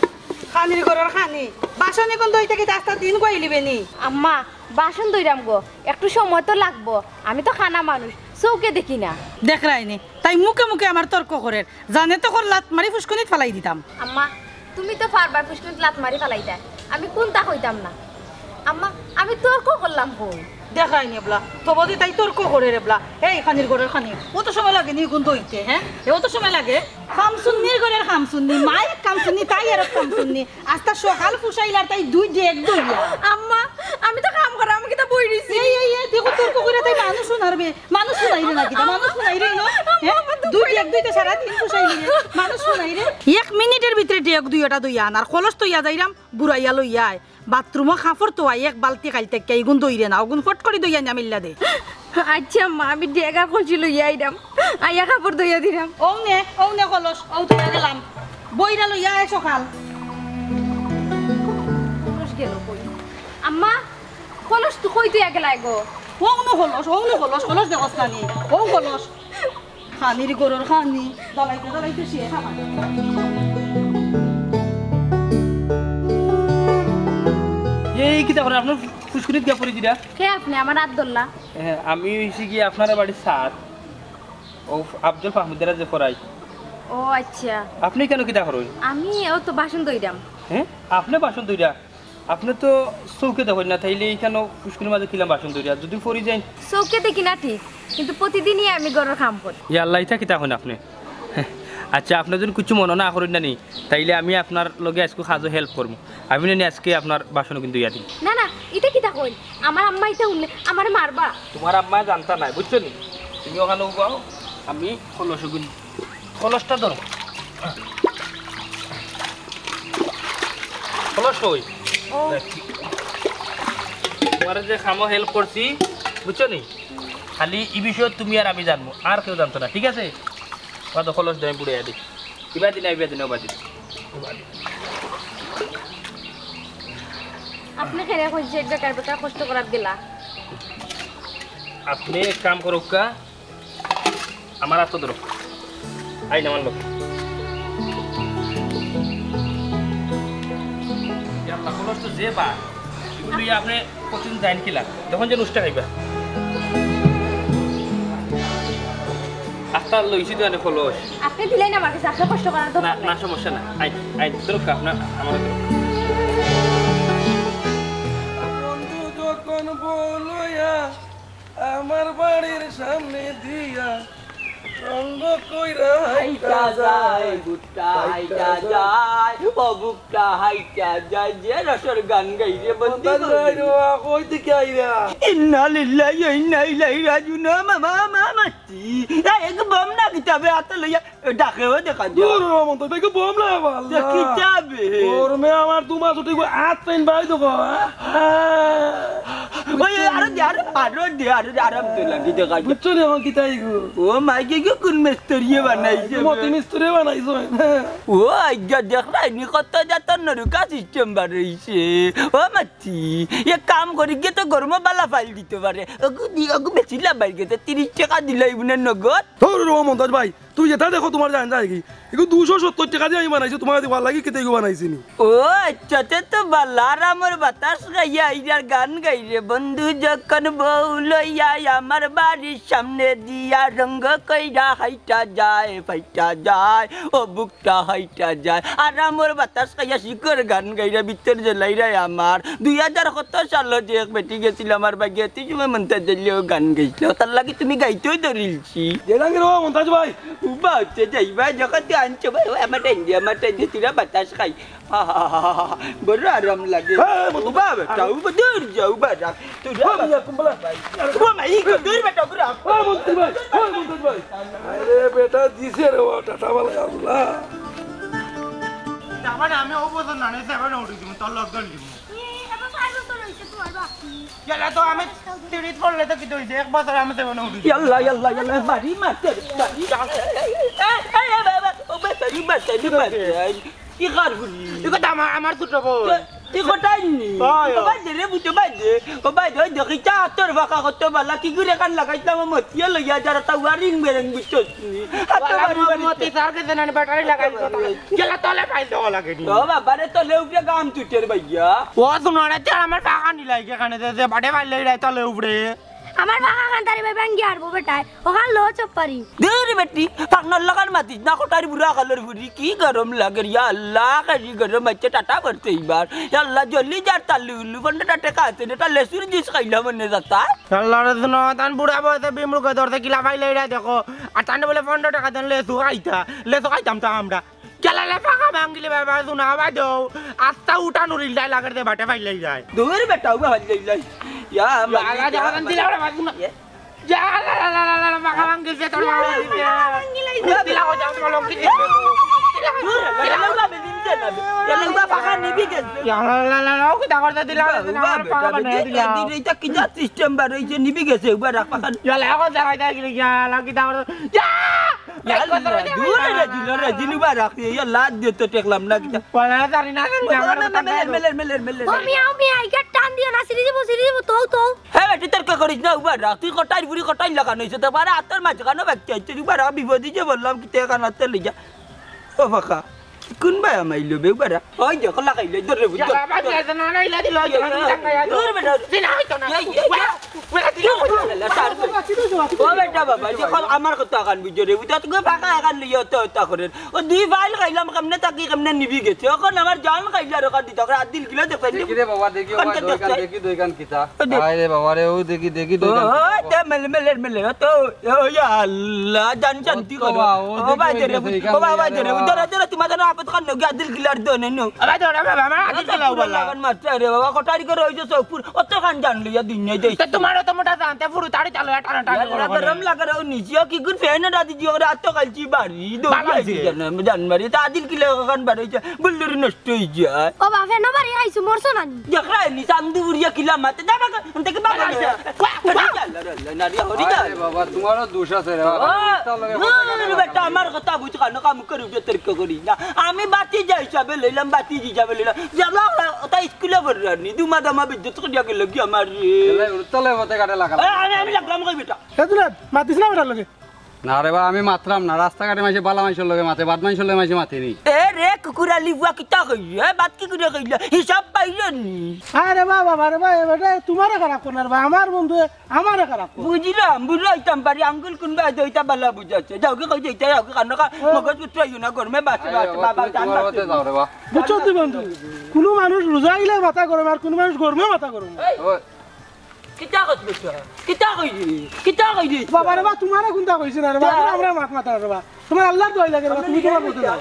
খানির ঘরর খানি। বাসন ইগুন ধইতে কি আস্তা দিন গইলিবে নি? আম্মা, বাসন ধইরাম গো, একটু সময় তো লাগবো। আমি তো কানা মানুষ, চউখে দেখি না। দেখরায়নি, তাই মুখে মুখে আমার তর্ক করের। জানে তো কর লাত মারি ফুসকুনিত ফালাই দিতাম। আম্মা, তুমি তো পারবায় ফুসকুনিত লাত মারি ফালাইতায়। আমি কুনতা কইতাম না। আম্মা, আমি তর্ক করলাম কই? দেখরায়নি এবলা, তবদি তাই তর্ক করের এবলা। এই খানির ঘরর খানি, অত সময় লাগে নি ইগুন ধইতে, হ্যাঁ? এ অত সময় লাগে? কামচুন্নির ঘরর কামচুন্নি, মাই এক কামচুন্নি, তাই আর এক কামচুন্নি। আস্তা সকাল ফুসাইলার তাই দুই ডেগ ধইয়া। আম্মা, আমি তো কাম করাম, আমি কিতা বই রইছি? এই, এই, এই, দেখো তর্ক কইরা তাই মানুষ হুনার বে, মানুষ হুনাইরে না কিতা, মানুষ হুনাইরে না? হ্যাঁ? দুই ডেগ ধইতে সারা দিন ফুসাইলিরে, মানুষ হুনাইরে। এক মিনিটর ভিতরে ডেগ দুইটা ধইয়া আন, আর কলস থইয়া যাইরাম, বুড়াইয়া লইয়া আয়। বাথরুমো কাপড় থওয়াই এক বালতি কাইল থাকি, ইগুন ধইরে না, অগুন ফট করি ধইয়া নিয়া মিল্লা দে। আচ্ছা মা, আমি ডেগ আর কলসি লইয়া আইরাম, আইয়া কাপড় ধইয়া দিরাম। অউ নে, অউ নে কলস, অউ থইয়া গেলাম। বইরা লইয়া আয় সকাল। কলস গেল কই? আম্মা, কলস তো কই থইয়া গেলায় গো? অউ নে কলস, অউ নে কলস, কলস দেখস না নি? অউ কলস। খানির ঘরর খানি, জ্বালাইতে জ্বালাইতে শেষ আমার। এই কিতা করেন? আপনার ফুসকুনিত গিয়া পড়ি দিরা? কে আপনি? আমার আত ধরলা? হ্যাঁ, আমি অইছি কি আপনার বাড়ির স্যার। ও আফজল ফাহমিদারে যে পড়াই। ও আচ্ছা। আপনি কেন কিতা করইন? আমি ও তো বাসন ধইরাম। হ্যাঁ? আপনি বাসন ধইরা? আপনি তো চউখে দেখইন না, তাইলে ইখানো ফুসকুনির মাঝে কিলা বাসন ধইরা? যদি পড়ি যাইন। চউখে দেখি না ঠিক, কিন্তু প্রতিদিনই আমি ঘরর কাম করি। ইয়া আল্লাহ, ইতা কিতা কইন আপনি? আচ্ছা, আপনি যদি কিছু মনে না করইন না নি, তাইলে আমি আপনার লগে আজকে কাজও হেল্প করমু। আমি না নি আজকে আপনার বাসন কিন্তু ইয়া দিই। না, না, ইতা কিতা কইন? আমার আম্মা ইতা হুনলে আমারে মারবা। তোমার আম্মা জানতা নাই, বুঝছো নি? তুমি ওখানে উবাও, আমি কলস ওগুন, কলসটা ধরো। কলস কই? ও। তোমার যে কামো হেল্প করছি, বুঝছো নি? খালি ই বিষয়ে তুমি আর আমি জানমু, আর কেউ জানতো না, ঠিক আছে? ওরা তো কলস দেয় বুড়ে আদি। ইবা দিন, ইবা দিন, ওবা দিন। আপনি কেনে কইছে বেকার বেকার কষ্ট করাত গেলা? আপনি এক কাম করুক্কা, আমার আতো ধরো। আইন আমার লগে। ইয়াল্লা, কলস তো যে বা। এগুলো আপনি প্রতিদিন যাইন কিলা? তখন যে নুষ্টা খাইবা। আহ, তার লইছি তো এনে খলস। আপনি দিলেন আমার কাছে, আপনি কষ্ট করার না, দরকার না, নাই। সমস্যা না। আই, আই, দরকার না, আমার দরকার। বন্ধু যখন বউ লইয়া আমার বাড়ির সামনে দিয়া রঙ্গ কইরা হাইটা যায়, ভুট্টা হাইটা যায়, ও ভুট্টা হাইটা যায়, যে রসর গান গাই রে বন্ধু। কোথায় যাই রে বা, কই থেকে আইরা? ইন্না লিল্লাহি ওয়া ইন্না ইলাইহি রাজিউন। ও মামা, মামা, মাতি। এই এক বম না কিতাবে হাতে লইয়া ডাকেও দেখা যায়। দূর রে মন্তজ ভাই, কি বম না বাবা। তা কিতাবে? ওর মে আমার দু মাস উঠে গো, আত পেন ভাই তো গো। ওই, ওই, আরো দে, আরো, আরো দে, আরো দে, আরাম তো লাগে দেখা যায়। বুঝছো না এখন কিতাই গো? ও মাই গে, কি কোন মিস্ত্রি বানাইছে? মতি মিস্ত্রি বানাইছে। ও আইগা দেখ না, নি কত জাত নরুকা সিস্টেম বাড়াইছে। ও মাতি, এক কাম করি গিয়ে তো গরমে বালা ফাইল দিতে পারে। ওগু দি, ওগু বেশি লাভাই গেছে, তিরিশ টাকা দিলাই বুনে নগদ। ধরো রে মন্তজ ভাই, তুমি যেটা দেখো তোমার জান যায় কি? এগু দুশো সত্তর টাকা দিয়া আমি বানাইছি, তোমার দিবার লাগি কিতা এগু বানাইছি নি? ও আচ্ছা, তে তো বালা আরামর বাতাস খাইয়া আইরার গান গাইরে, বন্ধু যখন বউ লইয়া আমার বাড়ির সামনে দিয়া রঙ্গ কইরা হাইটা যায়, ফাইটা যায়, ও বুকটা হাইটা যায়, আরামর বাতাস খাইয়া শিকর গান গাইরা ভিতর জ্বলাইরা আমার। দুই হাজার কত সালো যে এক বেটি গেছিল আমার বাগে, তুই সময় মন্তাজ দিলেও গান গাইছিল, তার লাগি তুমি গাইতেও ধরিলছি। গেলাঙ্গি রে ও মন্তাজ ভাই। উবা হচ্ছে যাইবা, যখন তুই আনছো ভাই, ও আমার টাইম দে, আমার টাইম দে, তুরা বাতাস খাই। আহা, বড় আরাম লাগে। হ্যাঁ, বন্ধু। উবা বেটা, উবা দূর যা, উবা রাখ। তুরা ও মিয়া, কুম্বলা। ও মাই, দূর বেটা, উবা রাখ। ও মন্তাজ ভাই, ও মন্তাজ ভাই। আরে বেটা, দিছে রে ও টাটা বালা, আল্লাহ। তার মানে আমি ও বছর নানে সেভেন উঠি দিমু, তোর লগ ধরি দিমু। এ, এবার পাঁচ বছর হইছে তোমার বাকি। ইয়ালা তো আমি তিরিশ পড়লে তো কি দইছে, এক বছর আমি সেভেন উঠি দিমু। ইয়াল্লা, ইয়াল্লা, ইয়াল্লা, বাড়ি মারতে রে, বাড়ি। এই, এই, এই, এই, বাবা, ও বাচ্চা, ই বাচ্চা, ই বাচ্চা। ই কার গুলি? ই কথা আমার, আমার ছোট বোন। ই কটাই নি? ওই, ও ওই। ভাই দে রে, বুঝতে ভাই দে। ও ভাই দে, ওই দেখি চা তোর বাঁকা কত বালা, কি করে কান লাগাইতাম, মতিয়া লইয়া যারা তা ওয়ারিং বেরেং বুঝছস নি? হাত বালা বাড়ি বাড়ি। মতি স্যার কে জানানি ব্যাটারি লাগাই দিতে। গেলা তলে পাইল দেওয়া লাগে নি। ও বাবা রে, তলে উপরে গাম তুটের ভাইয়া। ও শুনো রে, তোর আমার পাকা নিলাই এখানে যে, যে বাটে পাইলে রে তলে উপরে। আমার পাকা কান্তারি ভাই ভাঙ্গি আরবো বেটায়। ওখান লো চপ পারি। দূর বেটি, ফাকনার লাগান মাতিস না, কটারি বুড়া কালোর বুড়ি, কি গরম লাগে রে, ইয়া আল্লাহ, কারি গরম আছে, টাটা করতে এইবার। ইয়া আল্লাহ, জলদি যার তালু উল্লু, পনেরোটা টাকা আছে, এটা লেসুর জুস খাইলাম মনে যাতা। আল্লাহ রে, শুনো, তান বুড়া বয়সে বিমরুকে ধরছে, কিলা পাইলে এরা দেখো। আর তান বলে পনেরো টাকা দেন লেসু খাইতা, লেসু খাইতাম তো আমরা। গেলালে ফাঁকা ভাঙ্গিলে বাবা, শুনা বাবা দেও। আস্তা উঠা নুরিল ডাই লাগের দে বাটে পাইলাই যায়। দূর বেটা, উবা পাইলাই যায়। ইয়া, ইয়া, মালিক, আল্লাহ, ইয়া, দেখা যান দিলা ওরা বাজু না। ইয়া। ইয়া, আল্লাহ, আল্লাহ, আল্লাহ, আল্লাহ, ফাঁকা ভাঙ্গিল যে তোর বাবা দিছে। দিলা হো যাও, তোমার লঙ্কি দিছে। দূর, ইয়া, উবা বেদিন দে না। ইয়া, উবা ফাঁকা নিবি গেছে। ইয়া, আল্লাহ, আল্লাহ, আল্লাহ, ও কি ডাঙর দা দিলা, উবা, উবা, ফাঁকা বেটা, বানাই বেটা, দিলা। দিন এটা কি যা সিস্টেম বার হইছে, নিবি গেছে, উবা রাখ ফাঁকা। ইয়া, আল্লাহ, এখন দেখা যায় কি, ইয়া, আল্লাহ, কি ডাঙর দা। ইয়া! ইয়াল্লা, দূর রে, জিলো রে, জিলু বা রাখি, ইয়াল্লা, দিয়ে তো টেকলাম না কিতা। বলা জানি না, জানি না, ও, আমার মে-, মে-, মেলের, মেলের, মেলের, মেলের। ও মিয়া, ও মিয়া, ইটা টান দিও না, সিঁড়ি দিব, সিঁড়ি দিব, তৌ, তৌ। হে বেটি, তোর কে করিস না, উবা রাখ, তুই কটাই বুড়ি কটাই লাগানো হইছে, তো পারে আত্মার মাঝে কানো ব্যক্তি আইছে, উবা রাখ, বিপদে যে বললাম, কিতা কানাতে লইয়া। ও ফাঁকা, কোন বায় আমাইলো বে, উবা রাখ। ওই দেখো, লাগাইলে, ধরে, ধরে, ইয়াল্লা, বাদ ধরে। দে, না, না, ইলা দিল, ইয়া, ইলা দিল, ইয়া, ইলা দিল। ধরে বেটা। দিন হয়তো না। ইয়া, ইয়া, ইয়া। ওরা দিল, ওরা দিল। ও বেটা বাবা, যে কল আমার কথা আগান বুঝো রে, বুঝো, তুমি ফাঁকা আগান লইয়া তো তা করে। ও দুই ফাইল খাইলাম, কেমনে তাকি, কেমনে নিবি গেছে। এখন আমার জান খাইলা রে, কাটি তখন আদিল কিলা দেখছেন? দেখি রে বাবা, দেখি, ও কানটা দই কান, দেখছেন? দেখি দই কান কিতা? ও দে। আয় রে বাবা রে, ও দেখি, দেখি দই ও, কান কিতা? তে মেলে, মেলে, মেলে, ও তো, ও ইয়া আল্লাহ, জান শান্তি ও করো। বাবা, ও ও দেখি ভাই দে রে, রে, ও বাবা, ভাই দে রে, ও ধরো, ধরো, তোমার জানো আপদ খান নগে আদিল কিলার দো নেনু। আরে ধরো, বাবা, আমার আদিল কিলা পুরা বাবা। লাগান মারছে রে বাবা, কটারি করে হইছে সব পুর, অত খান জান লইয়া দিন নেই দেই। তে তোমার অত মোটা জানতে পুরো তাড়ি চালো, টানা টানি ইয়াল্লা, করো, করো। গরম লাগে রে, ও নিচে কি গুণ ফ্যান রাতি জিও রাত তো কালচি বাড়ি, দৌড়ি বাবা আইছে রে। জান, জান মারি, তা আদিল কিলা খান বাড়ি হইছে, বুল্লুরি নষ্ট হই যায়। ও বাবা, ফ্যান বাড়ি আইছে, মরছো নানি? দেখরা নি, চান্দু উড়িয়া কিলা মাতে, যা বাবা, আনতে কি বাবা আইছে? ওয়া, ওয়া। ইয়াল্লা রে, ইয়াল্লা, নারিয়া হরি যা। আরে বাবা, তোমারও দোষ আছে রে বাবা। ও, উল্টা লগে কথা কাটা দূর বেটা, কথা। আমার কথা বুঝ কানো কাম করে উঠে তর্ক করি না। আমি বাতি যা হিসাবে লইলাম, বাতি হিসাবে লইলাম। যেলা ওটা স্কুলে পড়ে রানি, দুমা দামা বিদ্যুৎ করিয়া গেল কি আমার রে? এলাই উল্টা লগে কথা কাটা লাগা। এ, আমি, আমি লাগলাম কই বেটা? এ দুলাল, মাতিস না বেটার লগে। না রে বা, আমি মাতরাম না। রাস্তাঘাটে মাইনষে বালা মানষর লগে মাতে, বাদ মানষর লগে মাইনষে মাতে নি। এ রে কুকুরালি বুয়া, কিতা কইলি? এ বাদ কি করে কইলি? হিসাব পাইলে নি? আরে বা, বাবা রে বা, এ বেটা, তুমারে খারাপ করলার বা, আমার বন্ধু আমারে খারাপ কর। বুঝলাম, বুঝাইতাম পারি, আঙ্গুল কুনবা আছে, ওইটা বালা বুঝাচ্ছে। যাও কি কই যে, যাও কি কান্না কা-, ও। মগজ উতরাইও না, গরমে বাসে, আরে বাসে, বাবা, বাবা, তুমি জান তোমার বাসে। মতে যাও রে বা। বুঝছো তুই বন্ধু? কুনু মানুষ রোজা আইলে মাথা গরম, আর কুনু মানুষ গরমে মাথা গরম। এই, ওই। কিতা কইছ বেটা? কিতা কইলি? কিতা কইলি? বাবা রে বা, তুমারে কুনটা কইছি না রে বা, তা- আমরা মাত মাতা রে বা। তুমার আল্লাহর দোয়াই লাগে রে বা, তুমি তুমার মতো যাও।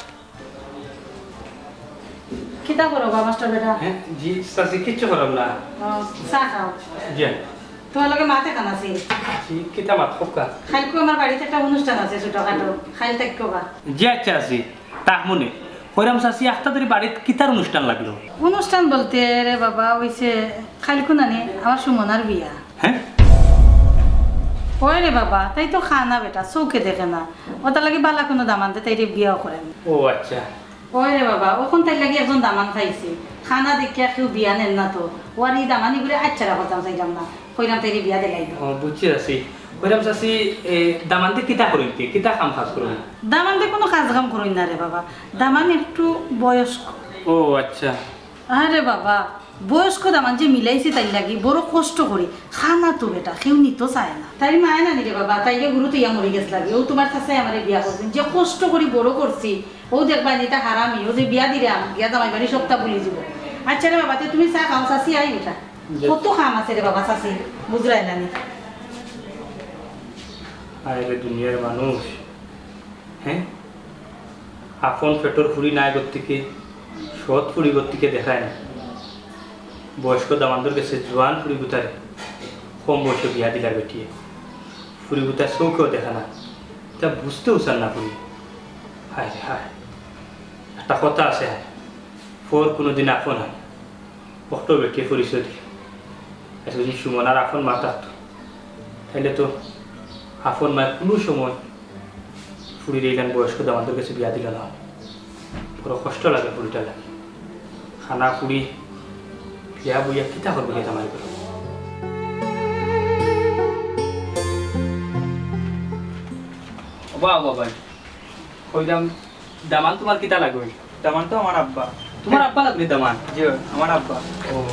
কিতা করো বা মাস্টার বেটা? হ্যাঁ, জি, চাচি, কিচ্ছু করলাম না। ও, চা খাও। জি। তুমার লগে মাত একখান আছে। জি, কিতা মাত, কউক্কা? কাইলকু আমার বাড়িত একটা অনুষ্ঠান আছে ছোটখাটো, কাইল থাকিও বা। জি, আচ্ছা, আছি। তাহমুনে। কইরাম চাচি, আখতা ধরি বাড়িত কিতার অনুষ্ঠান লাগলো? অনুষ্ঠান বলতে রে বাবা, অইছে কাইলকু নানি আমার সুমনার বিয়া। হ্যাঁ? ওই রে বাবা, তাই তো খানা বেটা, চউখে দেখে না। ওটার লাগি বালা কুনু দামান্দে তাইরে বিয়াও করে না। ও আচ্ছা। ওই রে বাবা, অখন তাইর লাগি একজন দামান পাইছি। খানা দেখিয়া কেউ বিয়া নের না তো। ওর ই দামানি ঘুরে আচ্ছা রাখতাম চাইলাম না। কইরাম তাইরে বিয়া দিলাই। ও, বুঝছি চাচি। কইরাম চাচি, এ, দামান্দে কিতা করইন তে? কিতা কাম কাজ করইন? দামান্দে কুনু কাজ কাম করইন না রে বাবা। দামান একটু বয়স্ক। ও আচ্ছা। আরে বাবা, বয়স্ক দামান যে মিলাইছি তাইর লাগি, বড় কষ্ট করি। খানা তো বেটা, কেউ নিতো চায় না। তাইর মায় নানি রে বাবা, তাইরে গুরু তইয়া মরি গেছ লাগি। ও তুমার চাচায় আমারে বিয়া করছইন। যে কষ্ট করি বড় করছি, ও দেখবায় নি তা হারামি, ও যে বিয়া দিরাম, গিয়া জামাই বাড়ি সবটা ভুলি যিবো। আচ্ছা রে বাবা, তে তুমি চা খাও, চাচি আই বেটা। জি। কত কাম আছে রে বাবা, চাচি, বুঝরায় না নি। হায় রে দুনিয়ার মানুষ, হ্যাঁ? আপন পেটর ফুড়ি নাই গতিকে, সৎ ফুড়ি গতিকে দেখায় না। বয়স্ক দামান্দর গেছে জোয়ান ফুড়ি গুতারে কম বয়সে বিয়া দিলা বেটিয়ে। ফুড়ি গুতার চউখেও দেখে না। তা বুঝতেও চার না ফুড়ি। হায় রে হায়। একটা কথা আছে, হায়। পর কুনুদিন আপন হয়। অখটা বেটিয়ে পরিচয় দিল। আচ্ছা, যদি সুমনার আপন মা থাকতো, তাইলে তো আপন মায় কুনু সময় ফুড়িরে ইলান বয়স্ক দামান্দর গেছে বিয়া দিলা না। বড় কষ্ট লাগে ফুড়িটার লাগি। খানা ফুড়ি বিয়া বইয়া কিতা করবো, ইটা আমার করে। ও বাবা, বাবা, কইলাম, দামান তুমার কিতা লাগবে? দামান তো আমার আব্বা। তুমার আব্বা লাগবে দামান? জি, আমার আব্বা। ও।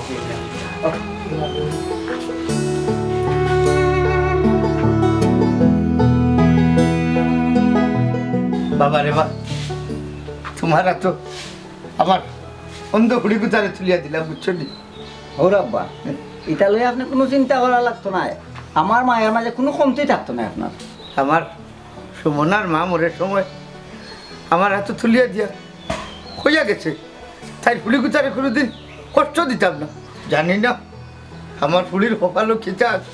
বাবা রে বা, তুমার তো আমার অন্ধ ফুড়ি গুতারে তুলিয়া দিলাম, বুঝছো নি? ও রে আব্বা, ইটা লইয়া আপনে কুনু চিন্তা করা লাগতো নায়। আমার মায়ার মাঝে কুনু কমতি থাকতো নায় আপনার। আমার সুমনার মা মরার সময় আমার আতো তুলিয়া দিয়া কইয়া গেছে, তাইর ফুড়ি গুতারে কুনুদিন কষ্ট দিতাম না। জানি না আমার ফুড়ির কপালো কিতা আছে,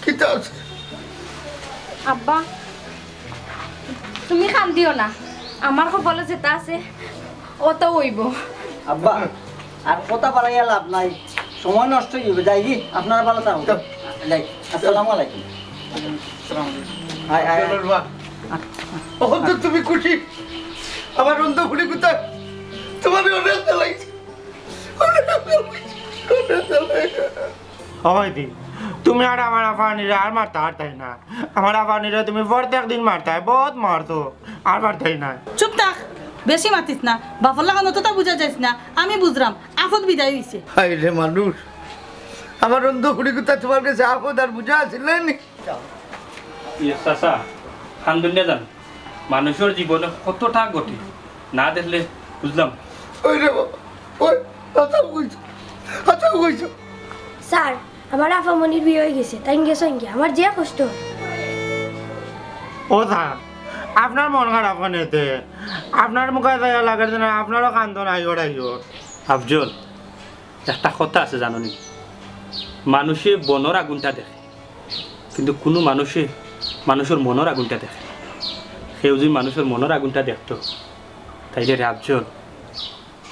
কিতা আছে। আব্বা, তুমি কান্দিও না, আমার কপালো যেটা আছে, অতা অইবো। আব্বা, আর কথা বাড়াইয়া লাভ নাই, সময় নষ্ট অইবো। যাই কি, আপনারা ভালা থাকউক। যাই, আসসালামু আলাইকুম। আসসালামু আলাইকুম। হায়, হায়, হায়। চলো, বাবা। অখন তো তুমি খুশি, আমার অন্ধ ফুড়ি গুতা, তুমারে অনেক জ্বালাইছে। অয় দি, তুমি আর আমার আফানিরে আর মারতায় পারতায় না। আমার আফানিরে তুমি প্রত্যেক দিন মারতায়, বউত মারছো, আর পারতায় না। চুপ থাক, বেশি মাতিস না। বাপর লাখান অতটা বুঝা যাইস না, আমি বুঝরাম, আফত বিদায় অইছে। হায় রে মানুষ, আমার অন্ধ ফুড়ি গুতা তুমার গেছে আফত আর বুঝা আছিল না নি? ইয়ে চাচা, কান্দইন না যান, মানুষর জীবনে কতটা ঘটে, না দেখলে বুঝলাম। ওই রে বাবা, ওই, হাছাউ কইছো, হাছাউ কইছো। স্যার, আমার আফামনির বিয়া অইগেছে, তাইন গেছইন গি, আমার যে কষ্ট। ও স্যার, আপনার মন খারাপ কেনে তে? আপনার মুখে চাইয়া লাগের যেন আপনারও কান্দন আইওর আইওর। আফজল, একটা কথা আছে জানো নি, মানুষে বনর আগুনটা দেখে, কিন্তু কুনু মানুষে মানুষর মনর আগুনটা দেখে না। কেউ যদি মানুষর মনর আগুনটা দেখতো, তাইলে রে আফজল,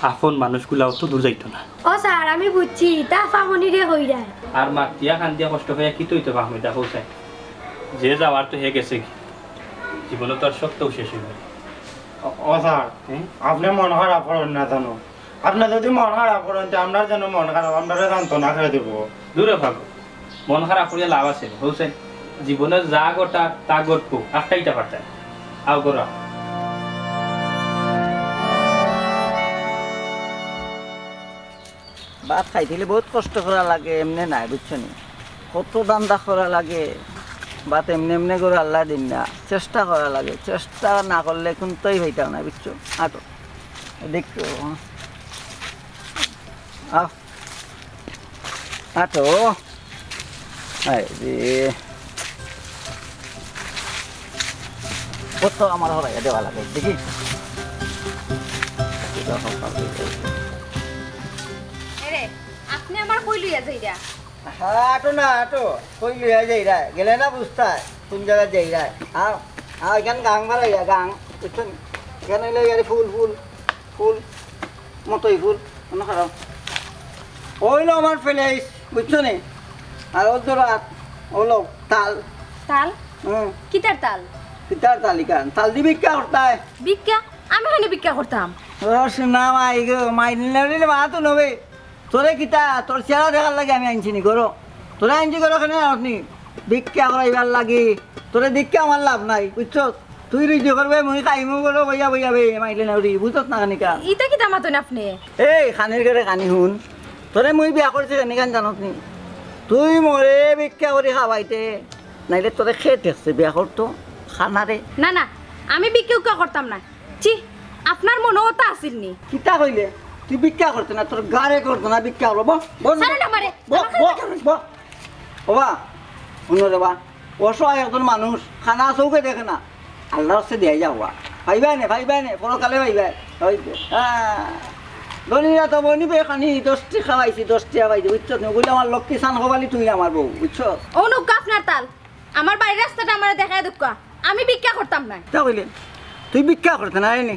আফন মানুষগুলা অত দূর যাইতো না। ও স্যার, আমি বুঝছি, তা আফামনিরে কইরায়। আর মাতিয়া কান্দিয়া কষ্ট পাইয়া কিতা অইতো আফামনির, দেখো চাই। যে যাওয়ার তো হে গেছে গি। জীবনে তো আর সবটাউ শেষ অইবো না। ও, ও স্যার, হুম? আপনে মন খারাপ করইন না জানো। আপনে যদি মন খারাপ করইন, তে আমরার যেন মন খারাপ, আমরারে সান্ত্বনা করি দিবো। দূরে থাকো, মন খারাপ করিয়া লাভ আছে নি, হোসেন? জীবনে যা ঘটা তা ঘটবো, আটকাইতা পারতা না। আও ঘরো। ভাত খাইতে অইলে বউত কষ্ট করা লাগে, এমনে নায়, বুঝছো নি? কত ধান্দা করা লাগে, ভাত এমনে এমনে করে আল্লায় দেইন না, চেষ্টা করা লাগে, চেষ্টা না করলে কুন্তাউ পাইতাম না, বুঝছো? আটো, দেখো, আহ, আটো, আরে, কত আমার হরাইয়া দেওয়া লাগে, দেখি। এরে, আপনে আমার কই লইয়া যাইরা? হ্যাঁ, আটো না, আটো। কই লইয়া যাইরা? গেলে না বুঝতায়, কুন জাগাত যাইরা। আও, আও, ইখান গাং বাড়াইয়া, গাং। বুঝছো নি? ইখান অইলে ইয়ারে ফুল, ফুল, ফুল, মতই ফুল, মনো খারাপ। অইলো আমার প্লেস, বুঝছো নি? আর অউ ধরো আত, অইলো তাল। তাল? হুম। কিতার তাল? কিতার তাল ইখান? তাল দি ভিক্ষা করতায়। ভিক্ষা? আমি কেনে ভিক্ষা করতাম? ও সোনা মাই গো, মাই দিলে মাতো নবে। তোরে কিতা, তোর চেহারা দেখার লাগি আমি আনছি নি ঘরো। তোরে আনছি ঘরো কেনে আপনি? ভিক্ষা করাইবার লাগি। তোরে দেখিয়া আমার লাভ নাই, বুঝছস? তুই রুজি করবে, মুই খাইমু ঘরো বইয়া বইয়া বে, মাইলে নাউরি, বুঝছস না খানিকা? ইতা কিতা মাতইন আপনে? এই, খানির ঘরে খানি হুন। তোরে মুই বিয়া করছি কেনে ইখান জানস নি? তুই মরে ভিক্ষা করি খাওয়াইতে, নাইলে তোরে কে দেখছে বিয়া করতো? খানারে। না, না, আমি ভিক্ষা উক্ষা করতাম না। ছি, আপনার মনো অতা আছিল নি? কিতা কইলে? তুই ভিক্ষা করতে না, তোর গারে করতো না ভিক্ষা করবো। বল, বল, ছাড়েন আমারে, বল, আমার বল, কথা বল। ওবা, হুনো রে বা, অসহায় একজন মানুষ, খানা চউখে দেখে না, আল্লার রাস্তে দিয়া যাওয়া। পাইবায় নে, পাইবায় নে, পরকালে পাইবায়। ওই যে, হ্যাঁ। ধনীরা তো বনিবে খানি, দশটি খাওয়াইছি, দশটি খাওয়াইছি, বুঝছো? তুমি বললে আমার লক্ষ্মী সান হবালি, তুই আমার বউ, বুঝছো? অউ নউক্কা আপনার তাল। আমার বাড়ির রাস্তাটা আমারে দেখাই দেউক্কা, আমি ভিক্ষা করতাম নায়। তা কইলে, তুই ভিক্ষা করতে না, এনে?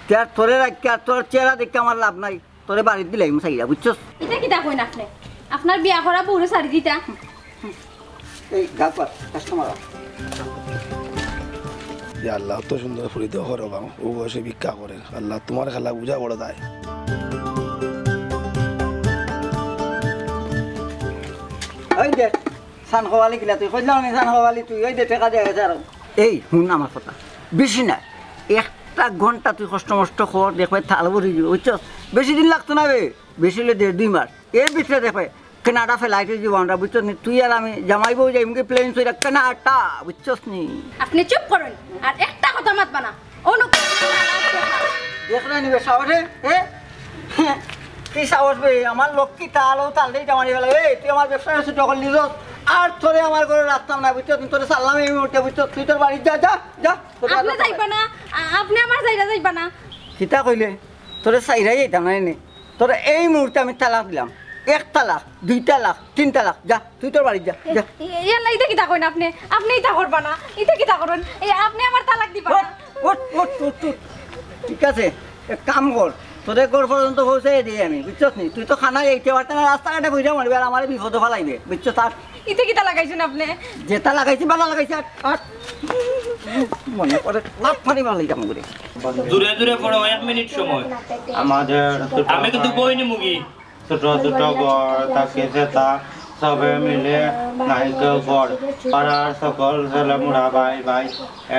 তে আর তোরে রাখিয়া, তোর চেহারা দেখিয়া আমার লাভ নাই, তোরে বাড়িত দিলাইমু ছাইড়া, বুঝছস? ইতা কিতা কইন আপনে? আপনার বিয়া করা বউরে ছাড়ি দিতা? এই, গা কর, কাস্টমার। ইয়া আল্লাহ, অত সুন্দর ফুরি তো করো বাবা, অউ বয়সে ভিক্ষা করে। আল্লাহ, তুমার খেলা বুঝা বড় দায়। এই দেখ, সান খোয়ালি কিলা তুই? কইলাম নি সান খোয়ালি তুই, ওই দে টেকা দিয়া গেছে আরো। এই, হুন আমার কথা, বেশি না, একটা ঘন্টা তুই কষ্ট মষ্ট কর, দেখবে তাল ভরি দিবো, বুঝছস? বেশি দিন লাগতো না বে, বেশি অইলে দেড় দুই মাস, এর ভিতরে দেখবে কানাডা ফ্লাইটে যাইমু আমরা, বুঝছস নি? তুই আর আমি জামাই বউ যাইমু গি প্লেন চড়িয়া কানাডা, বুঝছস নি? আপনে চুপ করইন, আর একটা কথা মাতবা না। অনু দেখরায় নি বে সাহস, এ? এ? কি সাহস বে? আমার লক্ষ্মী তাল, অউ তাল দিয়া ইটা মারি ফালাই। এই, তুই আমার ব্যবসারে ছোট করি দিছস। আর তোরে আমার ঘরো রাখতাম না, বুঝছস? তোরে ছাড়লাম এই মুহূর্তে, বুঝছস? তুই তোর বাড়িত যা, যা, যা। তোরে আর আপনে রাখতাম না। যাইবা না, আ-, আপনে আমার ছাইড়া যাইবা না। কিতা কইলে? তোরে ছাইড়া যাইতাম না নি। তোরে এই মুহূর্তে আমি তালাক দিলাম। এক তালাক, দুই তালাক, তিন তালাক। যা, তুই তোর বাড়িত যা, যা। এ, এ, ইতা কিতা কইন আপনে? আপনে ইতা করবা না। ইতা কিতা করইন? এ, আপনে আমার তালাক দিবা না। উঠ, উঠ, উঠ, উঠ, উঠ। ঠিক আছে, এক কাম কর, তোরে ঘর পর্যন্ত পৌঁছাই দেই আমি, বুঝছস নি? তুই তো কানাডা যাইতে পারতে না, রাস্তাঘাটে বইরা মরবে আর আমারে বিপদো ফালাইবে, বুঝছস? আর ইতা কিতা লাগাইছইন আপনে? যেটা লাগাইছি, ভালা লাগাইছি, আর, আর মনে করে লাফ মারি মারলি কেমন করে? দূরে দূরে পড়ো, এক মিনিট সময়। আমাদের ছোট আমি কিন্তু ভাই, বই নিমুগি। ছোট ছোট ঘর, তাকে যেতা সবে মিলে নায়িকা ঘর। পাড়ার সকল ছেলেমুড়া ভাই ভাই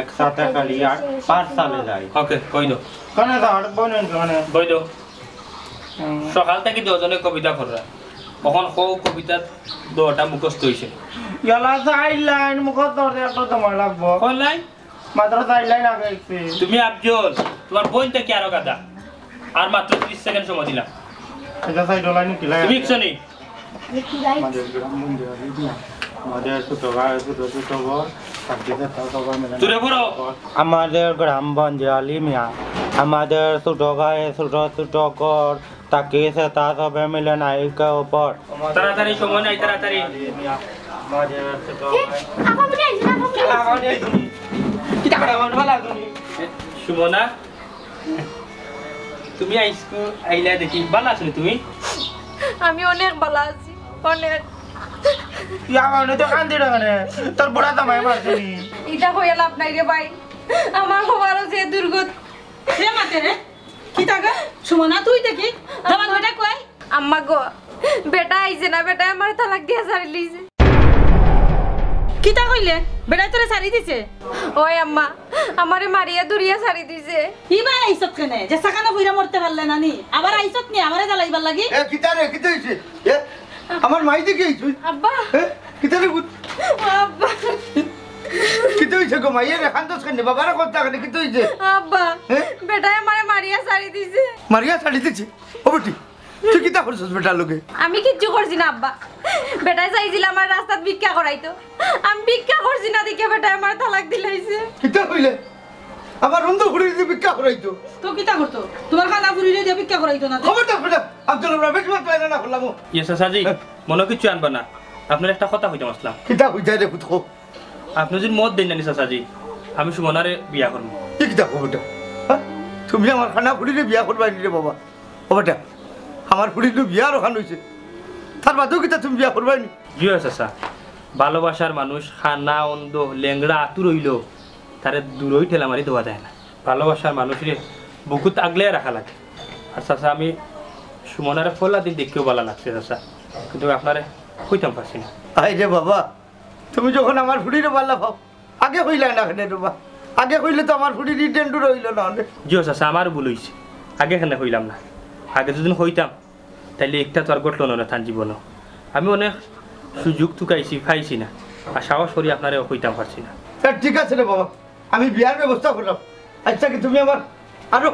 একসাথে খেলি আর পাঠশালে যাই। ওকে, কই দো। কেন স্যার, বলেন কেন? বই দো। হুম। সকাল থাকি দুইজনে কবিতা পড়রা। অখন কও কবিতা দুইটা মুখস্থ অইছে। ইয়ালা চাইর লাইন মুখস্থ করতে একটু সময় লাগবো। কোন লাইন? মাত্র চাইর লাইন আগে আইছে। তুমি আফজল, তুমার বইন থাকি আরো গাধা। আর মাত্র ত্রিশ সেকেন্ড সময় দিলাম। এটা চাইর লাইন কি লাইন? তুমি ইচ্ছা নেই। আমাদের গ্রাম বন্দিয়ালি মিয়া, আমাদের ছোট ভাই, ছোট ছোট ঘর, তাকে যেতা সবে মিলে জোরে পড়ো। আমাদের গ্রাম বন্দিয়ালি মিয়া, আমাদের ছোট ভাই, ছোট ছোট ঘর, তাকে যেতা সবে মিলে নায়িকা উপর। তাড়াতাড়ি, সময় নাই, তাড়াতাড়ি। আমাদের ছোট ভাই। কিতা করে আমার ভালা তুমি? সুমনা, তুমি আইজকু আইলা দেখি, ভালা আছো নি তুমি? আমি অনেক ভালা আছি, অনেক। ইয়া, মানে তো কান্দি না কেনে? তোর বুড়া জামাই মারছে নি? ইতা কইয়া লাভ নাই রে ভাই, আমার খবরও যে দুর্গত। কে মাতে রে? কিতা গো? সুমনা, তুই দেখি। দামান বেটা কই? আম্মা গো, বেটা আইছে না, বেটায় আমারে তালাক দিয়া ছাড়িলিছে। কিতা কইলে? বেটায় তোরে ছাড়ি দিছে? ওই আম্মা, আমারে মারিয়া ধরিয়া ছাড়ি দিছে। ইবা আইছত কেনে? যে সাকানো কইরা মরতে পারলে না নি? আবার আইছত নি আমারে জ্বালাইবার লাগি? এ, কিতা রে, কিতা হইছে? এ, আমার মাই দেখি আইছুন। আব্বা। এ, কিতা রে পুত? আব্বা। কিতা হইছে গো মাই? এ রে, কান্দছ কেনে? বাবারে কথা কেনে? কিতা হইছে? আব্বা, হ্যাঁ? বেটায় আমারে মারিয়া ছাড়ি দিছে। মারিয়া ছাড়ি দিছে? ও বেটি, তুই কিতা করছস বেটার লগে? আমি কিচ্ছু করছি না আব্বা। বেটায় চাইছিল আমার রাস্তাত ভিক্ষা করাইতো, আমি ভিক্ষা করছি না দেখে বেটায় আমার তালাক দিলাইছে। কিতা কইলে? আমার অন্ধ ফুড়িরে ভিক্ষা করাইতো। তো কিতা করতো? তোমার কানা ফুড়িরে দিয়া ভিক্ষা করাইতো না? খবরদার বেটা, আব্দুল রহমান, বেশি মাত বাইরে না করলাম। ইয়ে চাচাজি, হ্যাঁ। মনো কিচ্ছু আনবা না, আপনারে একটা কথা কইতাম আসলাম। কিতা কইতায় রে পুত? আপনে যদি মত দেইন না নি চাচাজি, আমি সুমনারে বিয়া করমু। ই কিতা কও বেটা? হ্যাঁ? তুমি আমার কানা ফুড়িরে বিয়া করবায় নি রে বাবা? ও বেটা, আমার ফুড়ির তো বিয়ার অখান অইছে, তার বাদেও কিতা তুমি বিয়া করবায় নি? জি অয় চাচা, ভালোবাসার মানুষ কানা, অন্ধ, লেংড়া, আতুর অইলেও তারে দূরই ঠেলা মারি দেওয়া যায় না। ভালোবাসার মানুষরে বুকুত আগলে রাখা লাগে। আর চাচা, আমি সুমনারে পয়লা দিন দেখিয়াউ ভালা লাগছে চাচা, কিন্তু আপনারে কইতাম পারছি না। আরে বাবা, তুমি যখন আমার ফুড়িরে ভালা পাও, আগে কইলায় না কেনে রে বা? আগে কইলে তো আমার ফুড়ির ই ডেন্ডুর অইলো না অনে। জি অয় চাচা, আমার ভুল অইছে, আগে কেনে কইলাম না। আগে যদি কইতাম, তাইলে একটা তো আর ঘটলো না অনে তান জীবনো। আমি অনেক সুযোগ তুকাইছি, পাইছি না, আর সাহস করি আপনারে কইতাম পারছি না। তা ঠিক আছে রে বাবা, আমি বিয়ার ব্যবস্থা করলাম। আচ্ছা, কি তুমি আমার আরো